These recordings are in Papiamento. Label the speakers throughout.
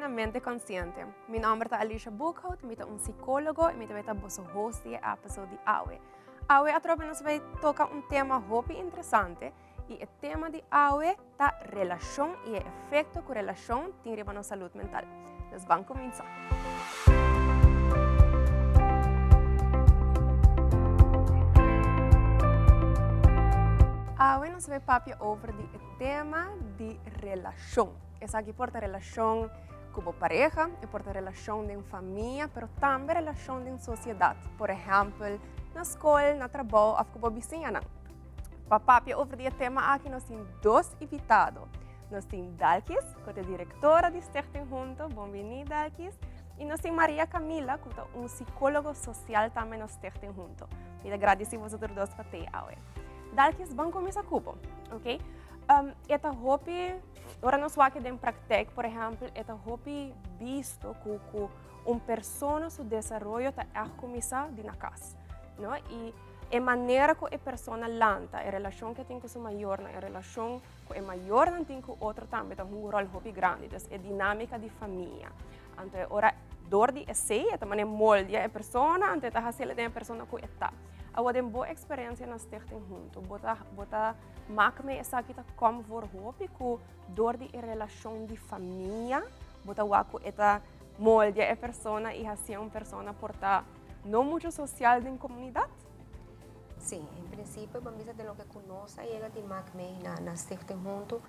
Speaker 1: na Mente Consciente. Mi nomber ta Alicia Boekhout, mi ta un psicólogo y mi tambe ta boso host di e episode di awe. Awe atrobe nos bay toca un tema hopi interesante y e tema di awe ta relacion y e efecto cu relacion tin riba nos salud mental. Nos ban cuminsa. Awe nos bay papia over di e tema di relacion. Esaki por ta relacion cu bo pareha, e por ta relacion den famia, pero tambe relacion den sociedad. Por ehempel, na scol, na trabou of cu bo bisiñanan. Pa papia over di e tema aki nos tin dos invitado. Nos tin Dalkis, cu ta directora di Stichting Hunto. Bon bini, Dalkis. Y nos tin Maria Camila, cu ta un psicólogo social tambe na Stichting Hunto. Mi ta agradeci vosotros dos pa tei awe. Dalkis, ban cuminsa cu bo, ok? E ta hopi, ora nos wak den praktijk, por ehempel, e ta hopi bisto cu un persona su desaroyo ta echt cuminsa di na cas, no? Y e manera cu e persona lanta, e relacion cu e tin cu su mayornan, e relacion cu e mayornan tin cu otro tambe ta hunga un rol hopi grandi. Dus e dinamica di famia. Anto e ora door di esey e ta mane moldia e persona, anto e ta haciele den e persona cu e ta. Awor den bo experiencia na Stichting Hunto, bo ta mak mee esaki ta kom voor hopi cu door di e relacion di famia, bo ta wak cu e ta moldia e persona y hacia un persona por ta no mucho social den comunidad?
Speaker 2: Sí, en principio, pa mi di loke cu nos a yega di mak mee na Stichting Hunto,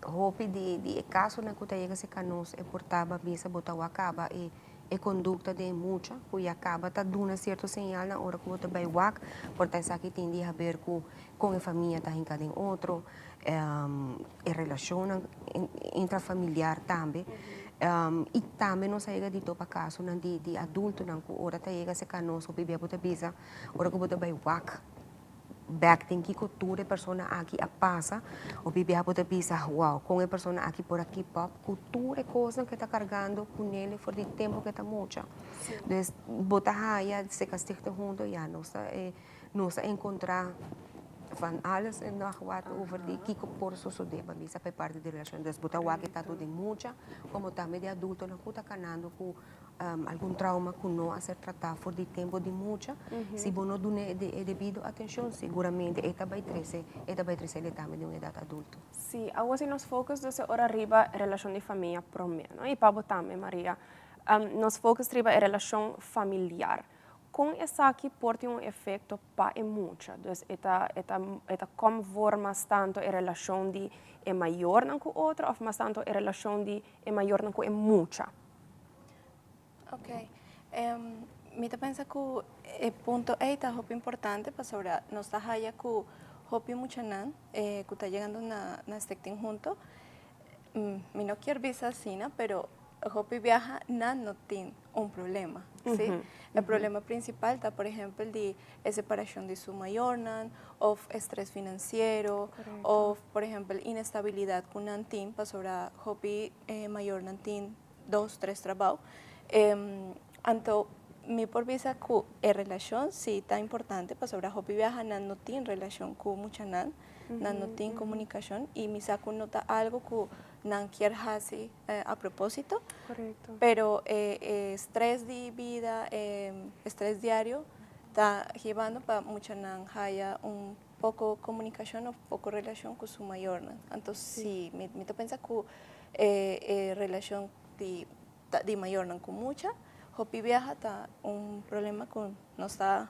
Speaker 2: hopi di e casonan cu ta yega cerca nos e por ta bisa bo ta caba e conducta di mucha, cu ya caba ta duna cierto señal na ora cu bo ta bay wak, por ta esaki tin di haber cu e famia ta hinca den otro, e relacion intrafamiliar tambe. Y tambe nos a yega di topa casonan di adultonan cu ora ta yega cerca nos hopi bia bo ta bisa, ora cu bo ta bay wak, bek den kico tur e persona aki a pasa, hopi bia bo ta bisa, wow, con e persona aki por a keep up cu tur e cosnan cu e ta cargando cu nele for di tempo cu e ta mucha. Dus bo ta haya cerca Stichting Hunto, ya nos a encontra van alles en nog wat over di kico por sosode pa bisa pa e parti di relacion. Dus bo ta wak e tanto di mucha como tambe di adultonan cu ta canando cu algun trauma cu no a ser trata for di tempo di mucha. Si bo no duna e debido atencion, seguramente e ta bay trece, e ta bay trece tambe di un edad adulto.
Speaker 1: Sí, awor si nos focus dus ora riba relacion di famia prome, no? Y pa bo tambe, Maria. Nos focus riba e relacion familiar. Con esaki por tin un efecto pa e mucha? Dus e ta kom voor mas tanto e relacion di e mayornan cu otro of mas tanto e relacion di e mayornan cu e mucha?
Speaker 3: Ok. Mi ta pensa cu e punto ey ta hopi importante pasobra nos ta haya cu hopi muchanan cu ta yegando na Stichting Hunto. Mi no kier bisa asina, pero hopi biaha nan no tin un problema, si? E problema principal ta, por ehempel, di e separacion di su mayornan, of estrés financiero, of, por ehempel, inestabilidad cu nan tin, pasobra hopi mayornan tin dos, tres trabou. Anto, mi por bisa cu e relacion si ta importante, pasobra hopi biaha nan no tin relacion cu muchanan, nan no tin comunicacion, y mi sa cu no ta algo cu nan kier haci a proposito, pero estrés di bida, estrés diario, ta hibando pa muchanan haya un poco comunicacion of poco relacion cu su mayornan. Anto, si, mi ta pensa cu e relacion di mayornan cu mucha, hopi biaha ta un problema cu nos ta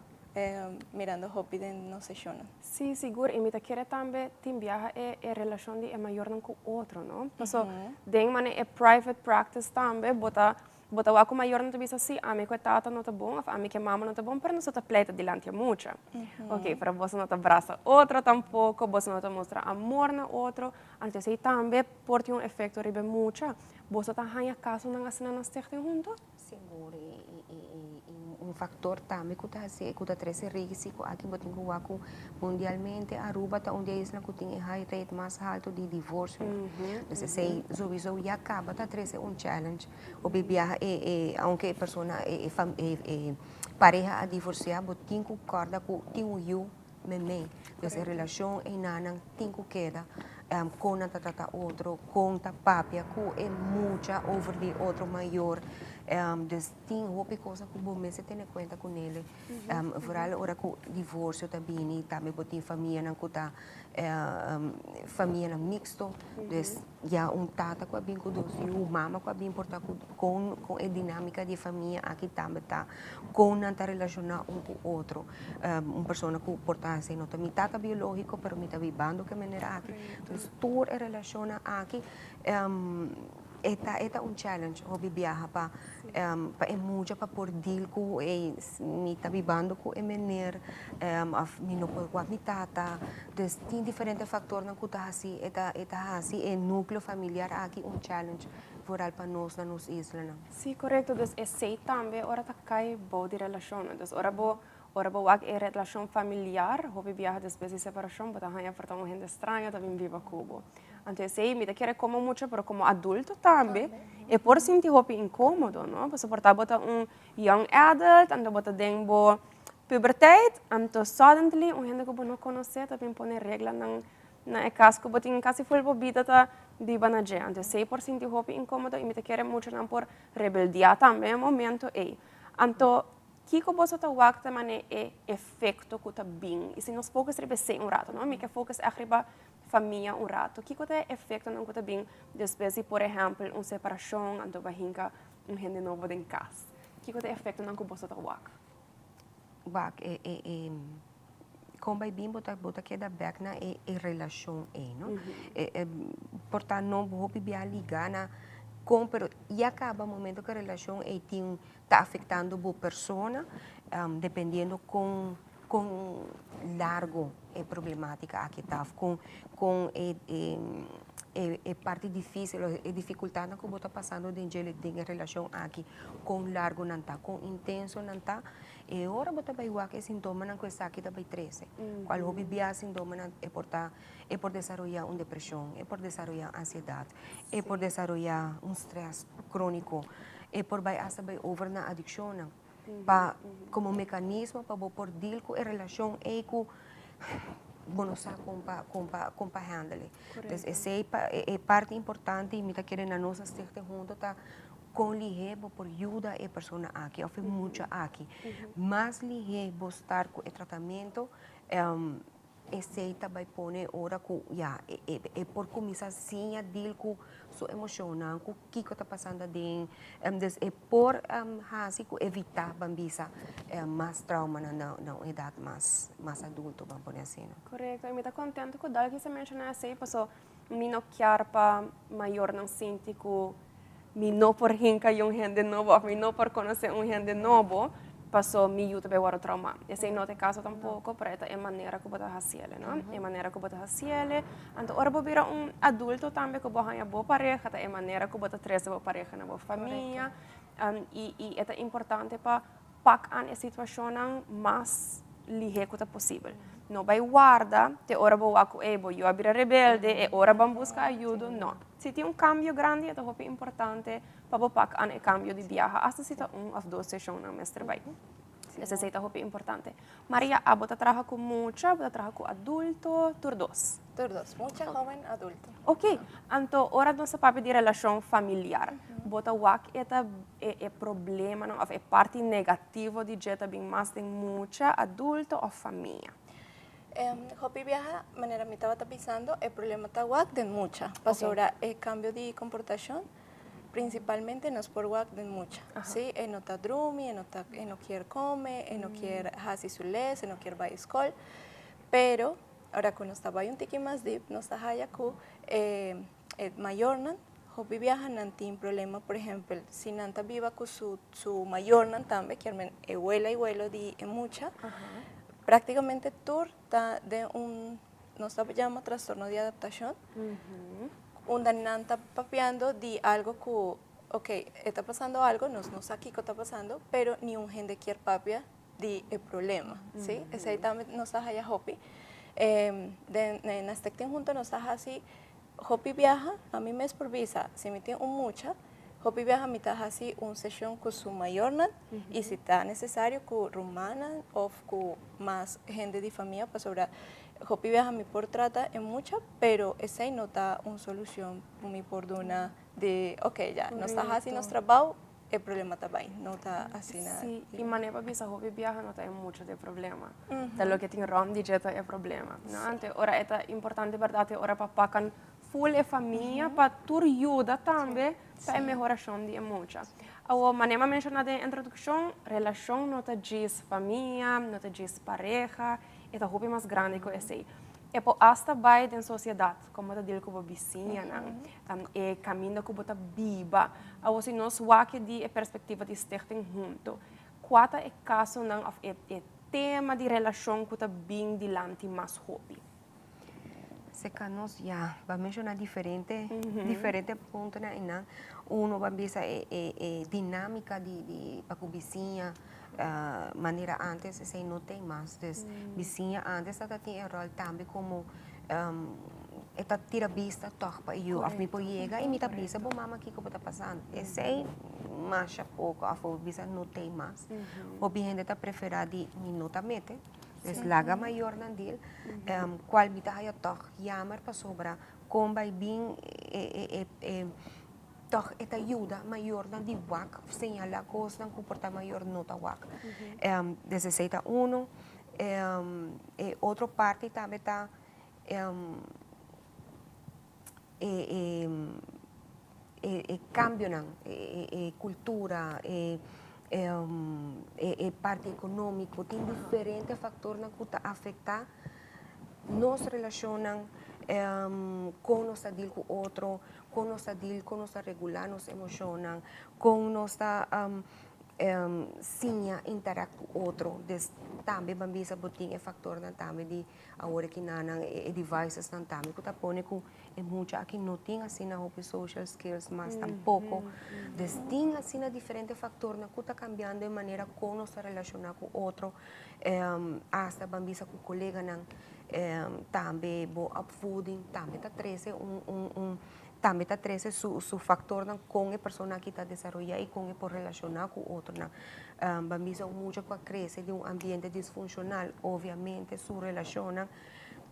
Speaker 3: mirando hopi den nos sesionnan.
Speaker 1: Sí, sigur. Y mi ta kere tambe tin biaha e relacion di e mayornan cu otro, no? Paso, den mane e private practice tambe, bo ta wak cu mayornan ta bisa, si, ami cu e tata no ta bon, of ami cu e mama no ta bon, pero nos ta pleita dilanti e mucha. Ok, pero boso no ta brasa otro tampoco, boso no ta mustra amor na otro, anto esey tambe por tin un efecto riba e mucha. Boso ta haya casonan asina na Stichting Hunto?
Speaker 2: Sigur, y un factor tambe cu ta trece risico aki bo tin cu wak cu mundialmente Aruba ta un di e isla cu tin e high rate mas halto di divorcio. Dus esey sowieso ya caba ta trece un challenge. Hopi biaha aunke e persona e pareha a divorcia, bo tin cu corda cu tin un yiu memey. Dus e relacion eynan tin cu keda. Con nan ta trata otro, con ta papia cu e mucha over di otro mayor. Dus tin hopi cos cu bo mester tene cuenta cu nele. Vooral ora cu divorcio ta bini, tambe bo tin famianan cu ta famianan mixto. Dus ya un tata cu a bin cu dos yu, mama cu a bin por ta cu con e dinamica di famia aki tambe ta, con nan ta relaciona un cu otro. Un persona cu por ta haci no ta mi tata biologico, pero mi ta bibando cu e manera aki. Dus tur e relacionnan aki e ta un challenge hopi biaha pa e mucha pa por deal cu e mi ta bibando cu e meneer of mi no por wak mi tata. Dus tin diferente factornan cu ta haci e ta haci e nucleo familiar aki un challenge, vooral pa nos na nos islanan.
Speaker 1: Si, correcto. Dus esey tambe ora ta cay bou di relacion. Dus ora bo wak e relacion familiar, hopi biaha despues di separacion, bo ta haya por ta un hende straño ta bin biba cu bo. Anto esey mi ta kere como mucha, pero como adulto tambe, e por sinti hopi incomodo, no? Paso por ta bo ta un young adult, anto bo ta den bo puberteit, anto suddenly un hende cu bo no conoce ta bin pone reglanan na e cas cu bo tin casi full bo bida ta biba na dje. Anto esey por sinti hopi incomodo y mi ta kere muchanan por rebeldia tambe e momento ey. Anto kiko boso ta wak ta mane e efecto cu ta bin? Y si nos focus riba esey un rato, no? Mi ke focus echt riba famia un rato. Kiko ta e efectonan cu ta bin despues di, por ehempel, un separacion, anto bo a hinca un hende nobo den cas? Kiko ta e efectonan cu boso ta wak?
Speaker 2: Wak, e con bay bin bo ta keda back na e relacion ey, no? E por ta no hopi bia liga na con, pero ya caba momento cu e relacion ey tin ta afectando bo persona, dependiendo con largo e problematica aki ta, con e parti dificil, e dificultad cu bo ta pasando den e relacion aki, con largo nan ta, con intenso nan ta, e ora bo ta bay wak e sintomanan cu esaki ta bay trece. Cual hopi bia sintomanan e por ta, e por desaroya un depresion, e por desaroya ansiedad, e por desaroya un stress cronico, e por bay hasta bay over na adiccionnan. Pa como mecanismo pa bo por deal cu e relacion ey cu bo no sa con pa handle. Dus esey e parti importante y mi ta kere na nos stichting hunto ta con lihe bo por yuda e persona aki of e mucha aki. Mas lihe bo start cu e tratamento, esey ta bay pone ora cu ya e por cuminsa siña deal cu su emocionnan, cu kiko ta pasando den, dus e por hasi cu evita, ban bisa, mas trauma na un edad mas adulto, ban pone asina.
Speaker 1: Correcto. Y mi ta contento cu Dalky a menciona esey, paso mi no kier pa mayornan sinti cu mi no por hinca un hende nobo of mi no por conoce un hende nobo, paso mi yu ta bay wordo trauma. Esey no ta e caso tampoco, pero e manera cu bo ta haciele, no? E manera cu bo ta haciele. Anto ora bo bira un adulto tambe cu bo haya bo pareha, ta e manera cu bo ta trece bo pareha na bo famia. Y ta importante pa pak aan e situacionnan mas lihe cu ta posibel. No bay warda te ora bo wak cu bo yu a bira rebelde e ora ban busca ayudo, no. Si tin un cambio grandi, ta hopi importante pa bo pak aan e cambio di biaha, hasta si ta un of dos sesionnan mester bay. Esey ta hopi importante. Maria, abo ta traha cu mucha, bo ta traha cu adulto, tur dos?
Speaker 3: Tur dos, mucha, hoben, adulto.
Speaker 1: Ok, anto ora nos ta papia di relacion familiar, bo ta wak e ta e problemanan of e parti negativo di dje ta bin mas den mucha, adulto of famia?
Speaker 3: Hopi biaha, manera mi tabata pensando, e problema ta wak den mucha. Pasobra e cambio di comportacion, principalmente nos por wak den mucha. Si, e no ta drumi, e no kier come, e no kier hasi su les, e no kier bay school. Pero, ora cu nos ta bay un tiki mas diep, nos ta haya cu e mayornan, hopi biaha nan tin problema, por ehempel, si nan ta biba cu su mayornan tambe, kier men e wela y welo di e mucha, practicamente tur ta den un, nos ta yama trastorno di adaptacion, unda nan ta papiando di algo cu, ok, ta pasando algo, nos no sa kico ta pasando, pero ni un hende kier papia di e problema, si? Esey tambe nos ta haya hopi. Den na Stichting Hunto nos ta hasi hopi biaha, ami mes por bisa, si mi tin un mucha, Hopi biaha mi ta hasi un seshon ku su mayornan i si ta nesesario ku rumannan òf ku mas hende di famia, pasobra hopi biaha mi por trata e mucha, pero esei no ta un solushon ku mi por duna di ok, ya nos ta hasi nos trabou, e problema ta bai. No ta asina.
Speaker 1: Sí, i manera pa bisa, hopi biaha no ta e mucha di problema. Ta loke tin rònt di dje ta e problema. No? Anto ora e ta importante, bèrdat, e ora pa pakan full e famia pa tur yuda tambe pa e mehorashon di e mucha. Awor, manera mi a menshoná den e introdukshon, relashon no ta djis famia, no ta djis pareha, e ta hopi mas grandi ku esei. E por asta bai den sosiedat, komo ta deal ku bo bisiñanan, e kaminda ku bo ta biba. Awor, si nos wak di e perspektiva di Stichting Hunto, kua ta e kasonan òf e tema di relashon ku ta bin dilanti mas hopi?
Speaker 2: Serka nos ya ba menshoná diferente diferente puntonan einan. Uno ba bisa e e e dinámika di di pa ku bisiña, manera antes esei no tin mas. Dus bisiña antes tabata tin e ròl tambe komo e ta tira bista tòg pa e yu òf mi por yega i mi ta bisa bo mama kiko bo ta pasando. Esei masha poko òf bo bisa no tin mas. Hopi hende ta preferá di mi no ta mete. Dus laga mayornan deal, cual mi ta haya tog jammer pasobra con bay bin tog e ta yuda mayornan di wak of señala cosnan cu por ta mayor no ta wak. Dus esey ta uno. E otro parti tambe ta e cambionan, e cultura, e parti economico, tin diferente factornan cu ta afecta nos relacionnan, con nos ta deal cu otro, con nos ta deal, con nos ta regula nos emocionnan, con nos ta siña interact cu otro. Des tambe ban bisa bo tin e factornan tambe di awor aki nan e devicesnan tambe cu ta pone cu e mucha aki no tin asina hopi social skills mas tampoco. Des tin asina diferente factornan cu ta cambiando e manera con nos ta relaciona cu otro, hasta ban bisa cu coleganan, tambe bo opvoeding tambe ta trece un tambe ta trece su factornan con e persona aki ta desaroya y con e por relaciona cu otronan. Ban bisa un mucha cu a crece den un ambiente disfuncional, obviamente su relacionnan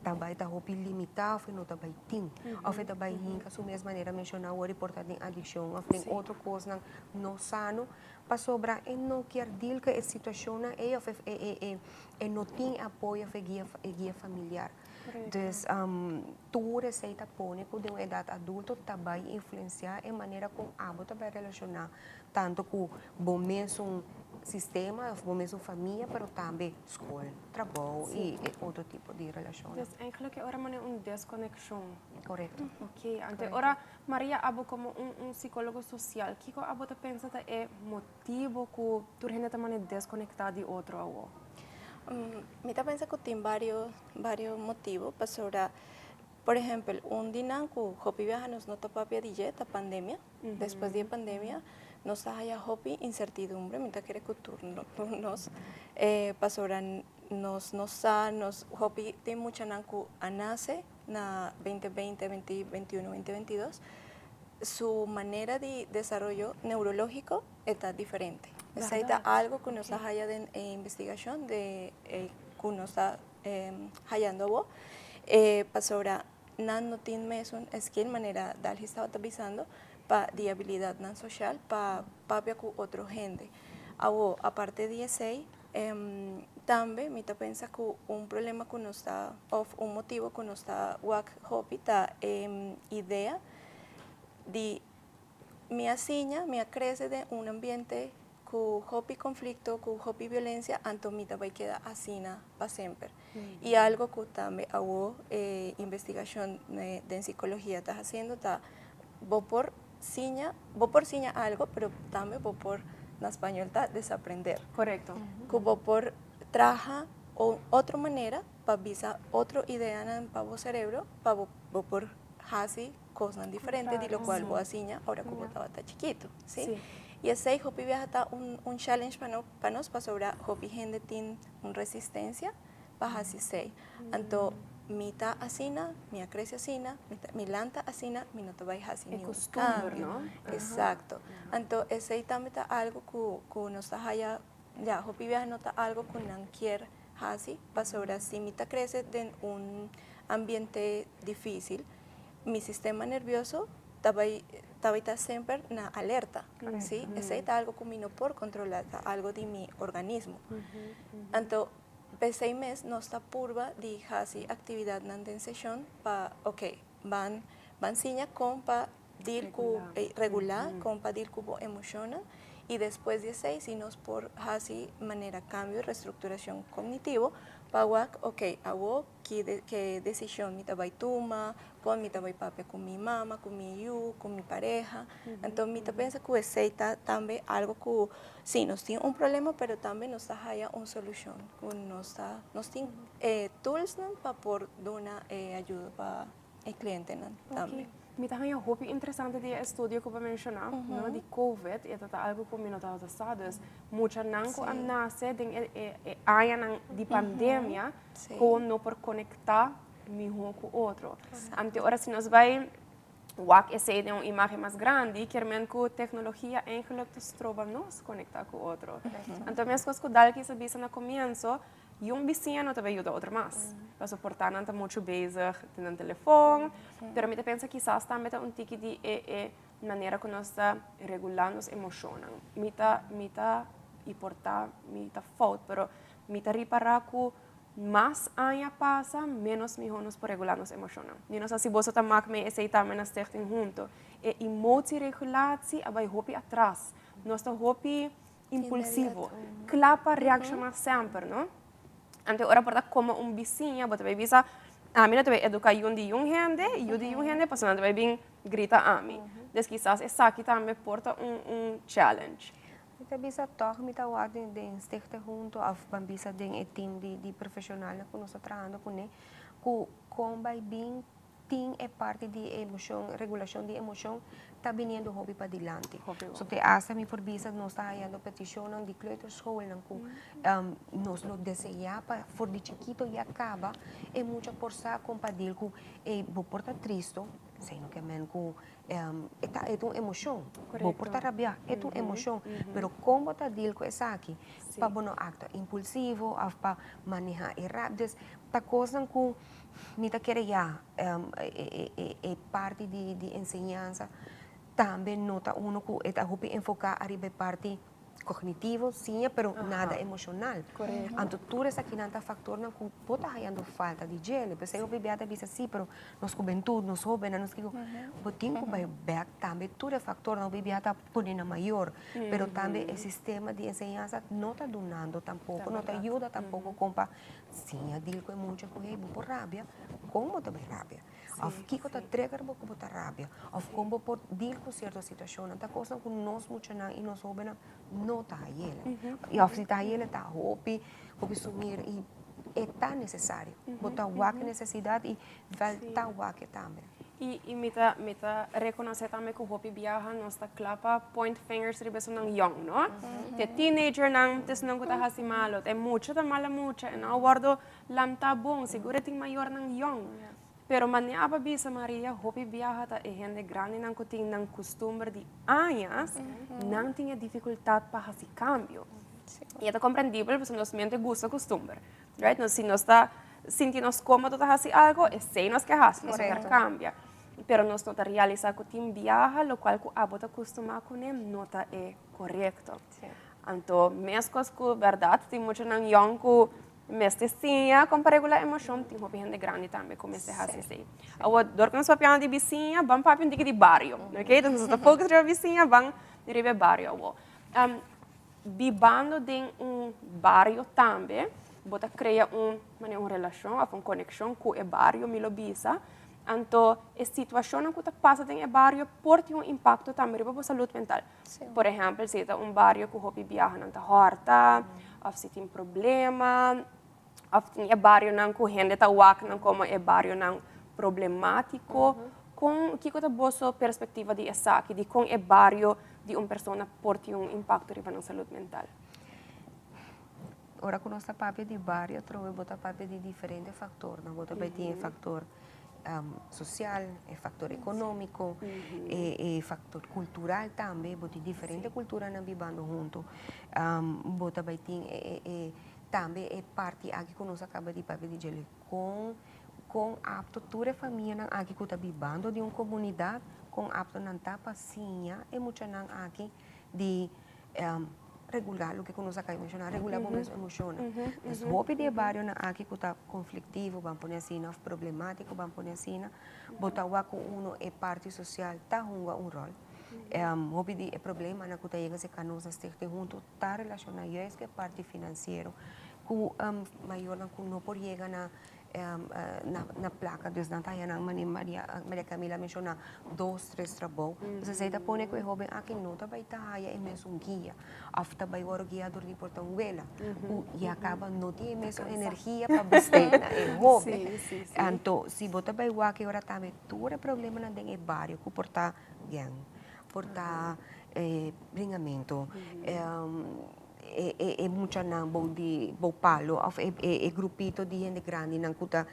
Speaker 2: ta bai ta hopi limita of e no ta bai tin, of e ta bai hinca su mes manera menciona awor y por ta den adiccion of den otro cosnan no sano, pasobra e no kier deal cu e situacionnan ey of e no tin e apoyo of e guia familiar. Dus tur esey ta pone cu den un edad adulto ta bai influencia e manera con abo ta bai relaciona tanto cu bo mesun sistema of bo mesun famia, pero tambe scol, trabou y otro tipo di relacionnan.
Speaker 1: Dus eigenlijk e ora mane un desconexion.
Speaker 2: Correcto.
Speaker 1: Ok, anto e ora Maria abo como un psicologo social, kico abo ta pensa ta e motibo cu tur hende ta mane desconecta di otro awo?
Speaker 3: Mi ta pensa cu tin varios varios motibo pasobra, por ehempel, un di nan cu hopi biaha nos no ta papia di dje ta pandemia. Despues di e pandemia nos ta haya hopi incertidumbre, mi ta kere cu tur nos, pasobra nos no sa, nos hopi tin muchanan cu a nace na 2020, 2021, 2022, su manera di desaroyo neurologico e ta diferente. Esey ta algo cu nos a haya den e investigacion de cu nos ta hayando awo, pasobra nan no tin mesun skill manera Dalhis tabata bisando pa di abilidadnan social pa papia cu otro hende. Awo, aparte di esey, tambe mi ta pensa cu un problema cu nos ta, of un motibo cu nos ta wak hopi ta e idea di mi a siña, mi a crece den un ambiente cu hopi conflicto, cu hopi violencia, anto mi ta bay keda asina pa semper. Y algo cu tambe awo e investigacion den psicologia ta haciendo ta bo por siña, bo por siña algo, pero tambe bo por, na spañol ta desaprender. Cu bo por traha un otro manera pa bisa otro ideanan pa bo cerebro, pa bo por haci cosnan diferente di locual bo a siña ora cu bo tabata chikito, si? Y esey hopi biaha ta un challenge pa nos pasobra hopi hende tin un resistencia pa haci esey. Anto. Mi ta asina, mi a crece asina, mi lanta asina, mi no ta bay haci
Speaker 1: E
Speaker 3: niun
Speaker 1: costumber,
Speaker 3: cambio.
Speaker 1: No?
Speaker 3: Exacto. Anto, esey tambe ta algo cu nos ta haya, ja, hopi biaha no ta algo cu nan kier haci, pasobra si mi ta crece den un ambiente dificil, mi sistema nervioso ta bay ta semper na alerta, si? Esey ta algo cu mi no por controla, ta algo di mi organismo. Anto, p'esey mes nos ta purba di haci actividadnan den sesion pa, ok, ban siña con pa deal cu regula, con pa deal cu bo emocion y despues di esey si nos por haci manera cambio, reestructuracion cognitivo pa wak, ok, awo ki decision mi ta bay tuma, con mi ta bay papia cu mi mama, cu mi yiu, cu mi pareha. Anto mi ta pensa cu esey ta tambe algo cu si nos tin un problema, pero tambe nos ta haya un solucion, cu nos tin tools nan pa por duna ayuda pa e clientenan tambe.
Speaker 1: Ok. Mi ta haña hopi interesante di estudio cu bo a menciona, no, di COVID, y ta algo cu mi no tabata sa, dus muchanan cu a nace den e añanan di pandemia, cu no por conecta miho cu otro. Anto ora si nos bay wak esey den un imagen mas grandi, kiermen cu tecnologia eigenlijk ta stroba nos conecta cu otro. Anto mescos cu Dalkis a bisa na comienso, y un bisiña no ta bay yuda otro mas. Paso por ta nan ta mucho bezig den un telefon, pero mi ta pensa kisas tambe ta un tiki di e manera cu nos ta regulando nos emocionnan. Mi ta y por ta mi ta fout, pero mi ta ripara cu mas aña pasa, menos miho nos por regula nos emocionnan. Mi no sa si boso ta maak mee esey tambe na Stichting Hunto. E emotieregulatie a bay hopi atras. Nos ta hopi impulsivo. Cla pa reacciona semper, no? Anto ora por ta como un bisiña, bo ta bay bisa, ami no ta bay educa yun di yun hende, yu di yun hende, pasobra nan ta bay bin grita ami. Dus kisas esaki tambe por ta un challenge.
Speaker 2: Mi ta bisa toch mi ta wak den Stichting Hunto of ban bisa den e team di profesional cu nos ta trahando cune cu con bay bin tin e parti di emocion, regulacion di emocion ta biniendo hopi pa dilanti. So te hasta mi por bisa nos ta hayando peticionnan di kleuterschoolnan cu nos lo desea pa for di chikito ya caba e mucha por sa con pa deal cu e bo por ta tristo, sino kiermen cu e ta un emocion. Bo por ta rabia, e ta un emocion, pero con bo ta deal cu esaki? Pa bo no actua impulsivo of pa maneha e rabia. Dus ta cosnan cu mi ta kere ya e parti di enseñansa tambe no ta uno cu e ta hopi enfoca ariba e parti cognitivo, siña, pero nada emocional. Anto tur esakinan ta factornan cu bo ta hayando falta di djele. P'esei hopi bia ta bisa si, pero nos hubentud, nos hobennan, nos kico, bo tin cu bay bek tambe tur e factornan. Hopi bia ta pone na mayor, pero tambe e sistema di enseñansa no ta dunando tampoco, no ta yuda tampoco con pa siña deal cu e mucha cu, hey, bo por rabia, con bo ta bay rabia? Of kico ta trigger bo cu bo ta rabia? Of con bo por deal cu cierto situacionnan? Ta cosnan cu nos muchanan y nos hobennan no ta hayele. Y of si ta hayele ta hopi, hopi sumir y e ta necesario. Bo ta wak necesidad y wel ta wak tambe.
Speaker 1: Y mi ta reconoce tambe cu hopi biaha nos ta cla pa point fingers riba nan young, no? Te teenager nan, te nan cu ta hasi malo, te mucha ta mala mucha, e no wordo lanta bon, seguro tin mayor nan young. Pero manera bo a bisa, Maria, hopi biaha ta e hende grandi nan cu tin nan costumber di añas, nan tin e dificultad pa hasi cambio. Y ta comprendibel, pasobra nos mente gusta costumber. Right? Nos, si nos ta sinti nos comodo ta hasi algo, esey nos kier hasi, nos kier cambia. Pero nos no ta realisa cu tin biaha, locual cu abo ta costuma cune, no ta e corecto. Anto, mescos cu berdad, tin muchanan young cu mester siña con pa regula emocion, tin hopi hende grandi tambe cu mester hasi esey. Awor, dor cu nos papiando di bisiña, ban papia un tiki di bario, ok? Entonces, nos ta focus riba bisiña, ban riba bario awor. Bibando den un bario tambe, bo ta crea un relacion of un conexion cu e bario, mi lo bisa. Anto, e situacion cu ta pasa den e bario por tin un impacto tambe riba bo salud mental. Por ehempel, si ta un bario cu hopi biaha nan ta horta, of si tin problema, of tin e barionan cu hende ta wak nan como e barionan problematico. Con kico ta boso perspectiva di esaki, di con e bario di un persona por tin un impacto riba nan salud mental?
Speaker 2: Ora ku nos ta papia di bario atrobe bo ta papia di diferente faktornan. Bo ta bai tin e faktor sosial, e faktor ekonómiko, e faktor kultural tambe. Bo tin diferente kulturanan bibando huntu. Bo ta bai tin e tambe e parti aki ku nos a kaba di papia di djele, kon kon apto tur e famianan aki ku ta bibando den un komunidat, kon apto nan ta pa siña e muchanan aki di regulá loke ku nos a kai menshoná, regulá bo mes emoshonnan. Pues hopi di e barionan aki ku ta konfliktivo, ban pone asina, òf problemátiko, ban pone asina, bo ta wak ku uno e parti sosial ta hunga un ròl. Hopi di e problemanan ku ta yega serka nos na Stichting Hunto ta relashoná juist ku e parti finansiero, ku mayornan ku no por yega na na plaka, dus nan ta haña nan manera Maria Maria Camila a menshoná dos tres trabou. Pues esei ta pone ku e hóben aki no ta bai ta haña e mesun guia òf ta bai wòrdu guiá dor di por ta un wela ku ya kaba no tin e mesun energia pa bist'é na e hóben. Anto si bo ta bai wak e ora tambe tur e problemanan den e bario ku por ta gang, por ta bringamentu, e muchanan bou di bou palo of e grupito di hende grandinan ku ta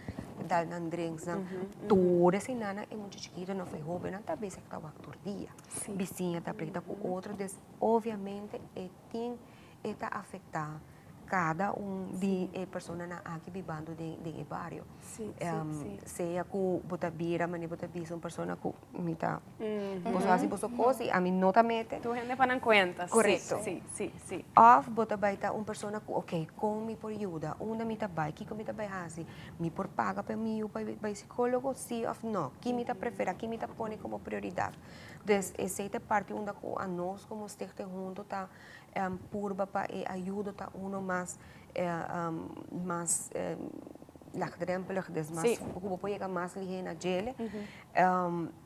Speaker 2: dal nan drinksnan tur eseinan e mucha chikitonan of e hobennan ta bisa ta wak tur dia bisiña ta preta ku otro des obviamente e tin e ta afekta kada un di e personanan aki bibando den e bario sea ku bo ta bira manera bo ta bisa un persona ku mi ta boso hasi boso kos i ami no ta mete.
Speaker 1: Tur hende pa nan kuenta.
Speaker 2: Korekto.
Speaker 1: Si, si, si.
Speaker 2: Òf bo ta bai ta un persona ku oke, kon mi por yuda, unda mi ta bai, kiko mi ta bai hasi, mi por paga pa mi yu pa bai sikólogo, si òf nò, ki mi ta preferá, ki mi ta pone komo prioridat. Dus esei ta e parti unda ku anos komo Stichting Hunto ta purba pa e ayudo ta uno mas mas laagdrempelig, dus mas ku bo por yega mas lihé na djele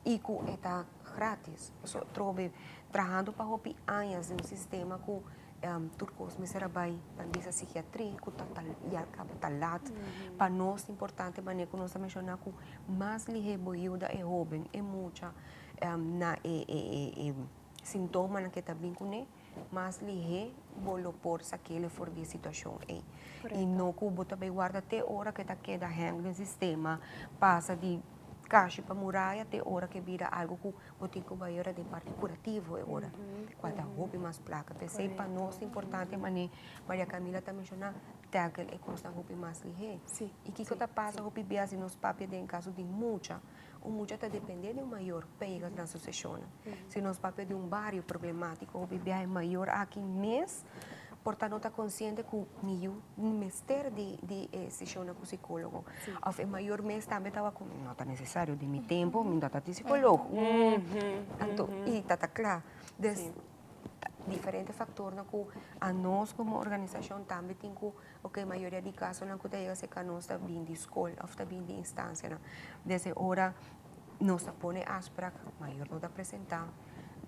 Speaker 2: i ku e ta gratis. Pasobra trobe trahando pa hopi añas den un sistema ku tur kos mester a bai ban bisa sikiatri ku ta ya kaba ta lat. Pa nos ta importante manera ku nos ta menshoná ku mas lihé bo yuda e hóben, e mucha na e sintomanan ku e ta bin kuné, mas lihé bo lo por sak'é for di e situashon ei. I no ku bo ta bai warda te ora ku e ta keda hèng den sistema, pasa di kashi pa muraya te ora ku e bira algu ku bo tin ku bai ora den parti kurativo e ora, kual ta hopi mas plaka. P'esei pa nos ta importante manera Maria Camila ta menshoná, tackle e kosnan hopi mas lihé. I kiko ta pasa hopi bia si nos papia den kaso di mucha? Un mucha ta dependé di un mayor pa yega na su seshonnan. Si nos papia di un bario problemátiko, hopi biaha e mayor aki mes por ta no ta konsiente ku mi yu mester di di e seshonnan ku sikólogo. Òf e mayor mes tambe ta wak ku no ta nesesario di mi tempu mi no ta di sikólogo. Anto i ta ta kla. Dus diferente faktornan ku anos komo organisashon tambe tin ku Ok, mayoria di kasonan ku ta yega serka nos ta bin di skol òf ta bin di instansianan. Desde ora nos ta pone afsprak, mayor no ta presentá,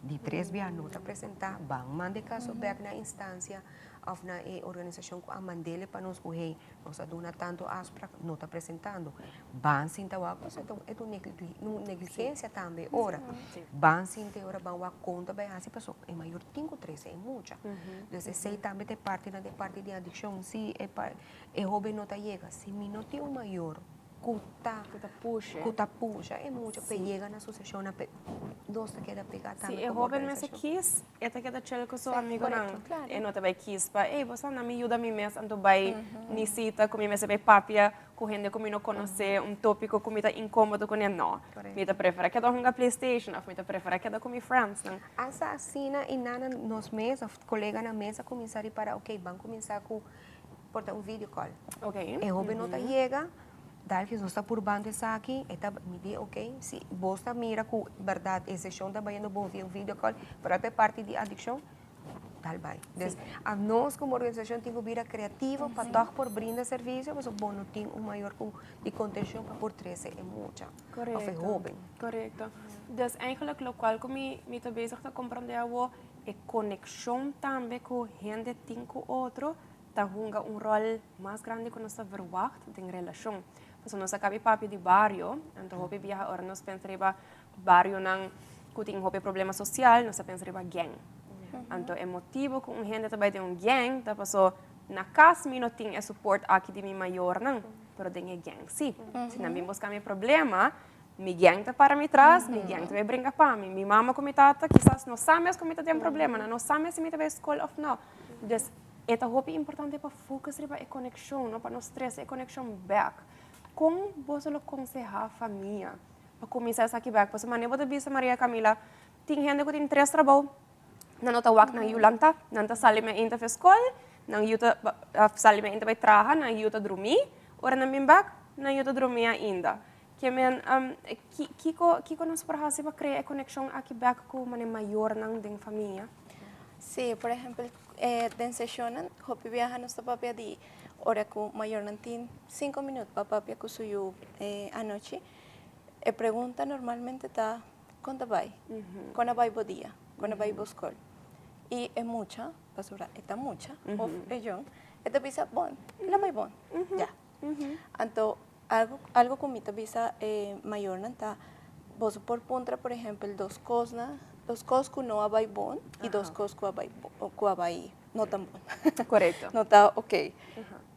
Speaker 2: di tres bia no ta presentá, ban manda e kaso bèk na instansia òf na e organisashon ku a mand'é pa nos ku hey, nos a duna tantu afsprak, no ta presentando. Ban sinta wak, pasobra e ta un negligensia tambe ora. Ban sinta e ora ban wak kon ta bai hasi pasobra e mayor tin ku trese e mucha. Dus esei tambe ta e partinan di e parti di adikshon. Si e e hoben no ta yega, si mi no tin un mayor ku ta ku ta pusha e mucha pa e yega na su seshonnan pa nos ta keda pegá
Speaker 1: tambe komo organisashon. Si e hoben mester kis, e ta keda chel ku su amigonan. E no ta bai kis pa, ey bo sa na mi yuda mi mes anto bai ni sita ku mi mester bai papia ku hende ku mi no konosé, un tópiko ku mi ta inkómodo kuné. No. Mi ta preferá keda hunga PlayStation òf mi ta preferá keda ku mi friendsnan.
Speaker 2: Asta asina i nana nos mes òf koleganan mes a kuminsá ripará, ok, ban kuminsá ku por ta un video call. E hóben no ta yega, dalkis nos ta purbando esaki, e ta mi di ok, si bos ta mira ku bèrdat e seshon ta bayendo bon via un video call, foral pa e parti di adikshon, Tal bai. Des, anos como organisacion tin cu bira creativo pa toch por brinda servicio, pasobra bo no tin un mayor cu di contencion pa por trece e mucha of e hoben.
Speaker 1: Correcto. Dus eigenlijk locual cu mi mi ta bezig ta comprende awo, e conexion tambe cu hende tin cu otro ta hunga un rol mas grandi cu nos ta verwacht den relacion. Pasobra nos a cabi papia di bario, anto hopi biaha ora nos pensa riba Barionan ku tin hopi problema sosial, nos ta pensa riba gang. Anto e motibu ku un hende ta bai den un gang ta paso Na cas mi no tin e support aki di mi mayornan, pero den e gang si. Si nan bin busca mi problema, mi gang ta para mi tras, mi gang ta bay bringa pa mi. Mi mama cu mi tata kisas no sa mes cu mi ta den problema, nan no sa mes si mi ta bay school of no. Dus e ta hopi importante pa focus riba e conexion, no, pa nos trece e conexion bek. Con boso lo conseha famia pa cuminsa esaki bek? Pasobra manera bo ta bisa Maria Camila, tin hende cu tin tres trabou, Nan no ta wak nan yu lanta, nan ta sali mainta fe skol, nan yu ta sali mainta bai traha, nan yu ta drumí, ora nan bin bek, nan yu ta drumí ainda. Ke men, kiko, kiko nos por hasi pa krea e konekshon aki bek ku manera mayornan den famia?
Speaker 3: Sí, por ehempel, den seshonnan hopi biaha nos ta papia di ora ku mayornan tin sinku minüt pa papia ku su yu anochi, e pregunta normalmente ta, Kon ta bai? Kon a bai bo dia? Kon a bai bo skol? I e mucha, pasobra e ta mucha, of e jong, e ta bisa, Bon, el a bai bon, ya. Anto, algu, algu ku mi ta bisa e mayornan ta, boso por puntra, por ehempel, dos kosnan, dos kos ku no a bai bon i dos kos ku a bai, ku a bai no tan bon.
Speaker 1: Korekto.
Speaker 3: No ta oké.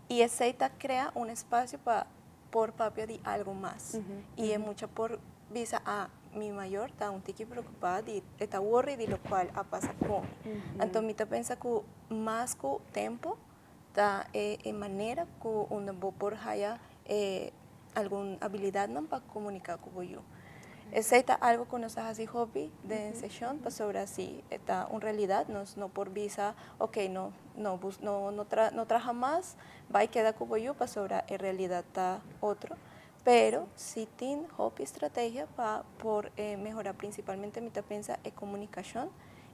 Speaker 3: I esei ta krea un espasio pa por papia di algo mas. I e mucha por bisa, ah, mi mayor ta un tiki preocupa di, e ta worry di locual a pasa cu mi. Anto mi ta pensa cu mas cu tempo ta e e manera cu unda bo por haya e algun habilidadnan pa comunica cu bo yu. Esey ta algo cu nos a haci hopi den sesion pasobra si e ta un realidad nos no por bisa, ok, no no no no traha mas, Bai keda ku bo yu pasobra e realidat ta otro, pero si tin hopi strategia pa por mehora prinsipalmente mi ta pensa e komunikashon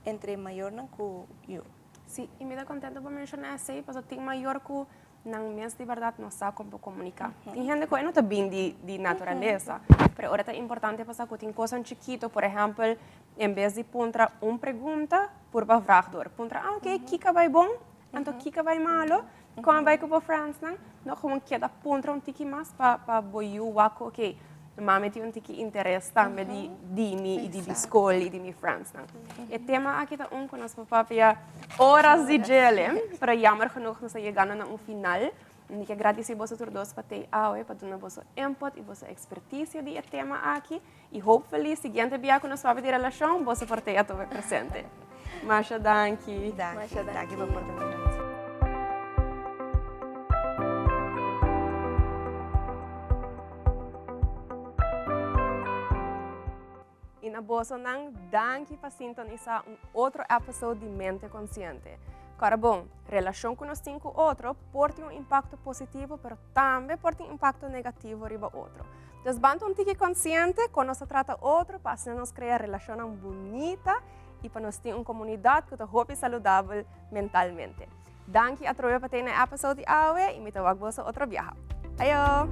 Speaker 3: entre mayornan ku yu.
Speaker 1: Si, i mi ta kontento pa menshona esei pasobra tin mayor ku nan mes di bèrdat no sa kon pa komuniká. Tin hende ku e no ta bin di di naturalesa, pero ora ta importante pa sa ku tin kosnan chikito, por ehèmpel, en bes di puntra un pregunta, purba vrag door. Puntra, ah oke, kiko a bai bon? Anto kiko a bai malo? Kon a bai ku bo friendsnan? No, gewoon keda puntra un tiki mas pa pa bo yu wak ku oké, mami tin un tiki interes tambe di di mi i di mi skol i di mi friendsnan. E tema aki ta un ku nos por papia oras di djele, pero jammer genoeg nos ta yegando na un final. Mi ke gradisí boso tur dos pa tei awe, pa duna boso input i boso ekspertisia di e tema aki. I hopefully siguiente bia ku nos papia di relashon, boso por tei atobe presente. Masha danki.
Speaker 2: Danki, danki pa oportunidat.
Speaker 1: I na bosonan, danki pa sintonisá un otro episode di Mente Konsiente. Kòrda bon, relashon ku nos tin ku otro por tin un impakto positivo, pero tambe por tin impakto negativo riba otro. Dus ban ta un tiki konsiente kon nos ta trata otro pa asina nos krea relashonnan bunita i pa nos tin un komunidat ku ta hopi saludabel mentalmente. Danki atrobe pa tene episode di awe i mi ta wak boso otro biaha. Ayo!